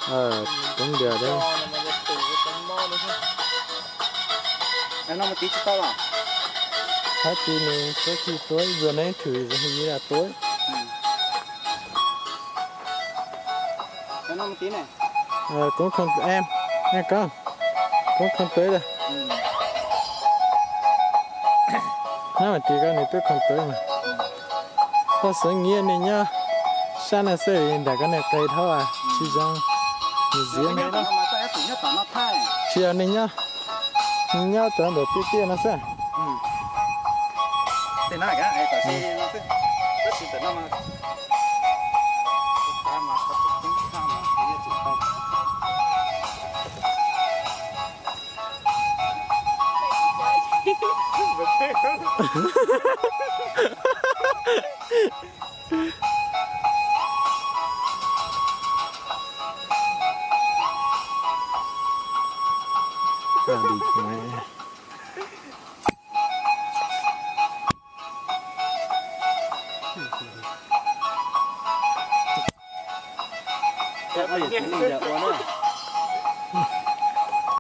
Coob tiag. Hab tis nws tsuav khi tuab, yuav neb thwm yog tuab. Koob khoom, koob khoom tuab. Nab mas tis ko nws tuab khoom tuab mas. Koj xeev nyiab nej nyob sab no xwb, nram koj nej qe dhau tsis zoo, nws ziab. Tsis yog nej nyob, nyob cov ntawm tiaj tiaj no xwb.